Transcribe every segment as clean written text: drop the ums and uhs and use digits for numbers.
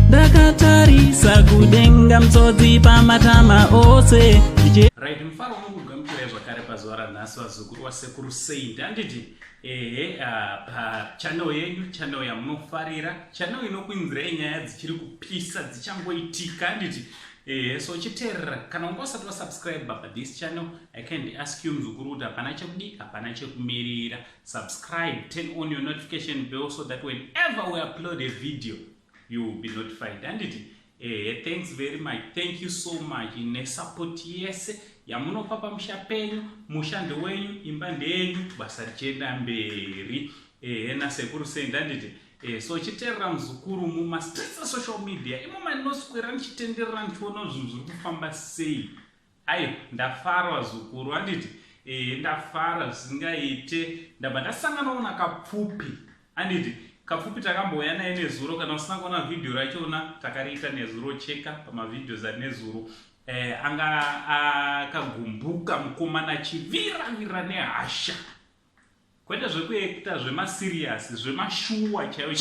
Ndakatarisa kudenga mtsodzi pamatama ose. Right, mufaro unokugamuchirai zvakare pazuva ranhasi vazukuru wasekuru Saint. Handiti ehe pachannel yenyu, channel yamunofarira, channel inokuinzirai nyaya dzichiri kupisa dzichangoitika handiti ehe so chiteerera kana unga usati wasubscribe pa this channel I can ask you mzukuru kuti hapana chekudii hapana chekumirira subscribe turn on your notification bell so that whenever we upload a video you will be notified handiti ehe thanks very much thank you so much nesupport yese yamunopa pamusha penyu musha ndewenyu imba ndeyenyu basa richienda mberi ehe nasekuru sendi handiti Eh, so chiteerera muzukuru mumastreets esocial media imo mandinoswera ndichitenderera ndichiona zvinhu zviri kufamba sei Ayo ndafara vazukuru handiti ehe ndafara zvisingaite ndabva ndasanganawo nakapfupi handiti kapfupi takambouya naye nezuro kana usina kuona vhidhiyo rachona takariita nezuro cheka pamavhidhios anezuro eh, anga akagumbuka mukomana achiviravira nehasha kwete zvekuekta zvemaserious zvemashuwa chaivo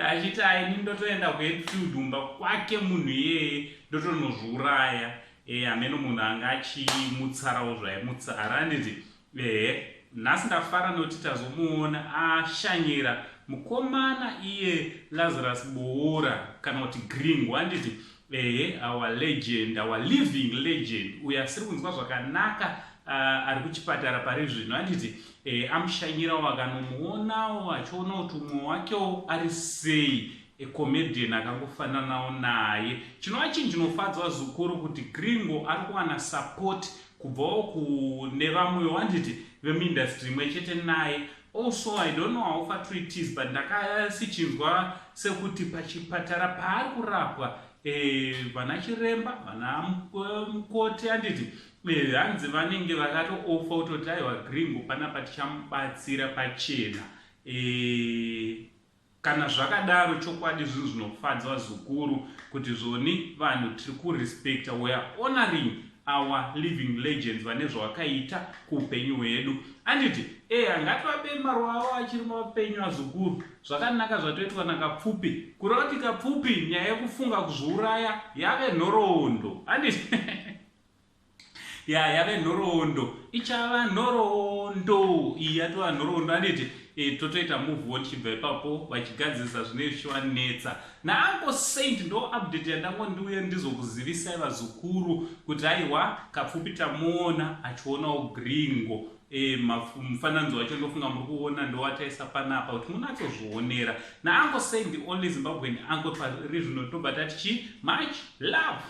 achiti aini ndotoenda kuhetfield umba kwake munhu iyeye ndotonozviuraya e, hameno munhu anga achimutsarawo zvaimutsara anditi ehe nhasi ndafara nokuti tazomuona ashanyira mukomana iye Lazarus Boora kana kuti Gringo anditi ehe our legend our living legend uyo asiri kunzwa zvakanaka ari kuchipatara pari zvino handiti eh, amushanyirawo akanomuonawo achiona kuti umwe wakewo ari sei ecomedian akangofananawo naye chinova chinhu chinofadza vazukuru kuti gringo ari kuwana support kubvawo kune vamwewo handiti vemuindastry imwe chete naye also I don't know how far true it is but ndakasichinzwa sekuti pachipatara paari kurapwa eh, vana chiremba vana mukoti handiti eh, hanzi vanenge vakatoofa kutoti aiwa gringo panapa tichamubatsira pachena eh, Kana zvakadaro chokwadi zvinhu zvinofadza vazukuru kuti zvoni vanhu tiri kurespecta we are honoring our living legends vane zvavakaita kuupenyu hwedu anditi eya ngativape maruva avo achiri mapenyu azukuru zvakanaka zvatoitwa nakapfupi kureva kuti kapfupi nyaya yekufunga kuzviuraya yave nhoroondo anditi ya yave nhoroondo ichava nhoroondo iyi yatova nhoroondo anditi e, totoita move on chibva ipapo vachigadzirisa zvinenge zvichivanetsa naanko saint ndo update yandango ndiuye ndizokuzivisai vazukuru kuti aiwa kapfupi tamuona achionawo gringo e, mufananidzo wacho ndofunga muri kuona ndowataisa panapa kuti munatsozvionera naanko saint the only Zimbabwean uncle pari zvino tobva tati chi much love.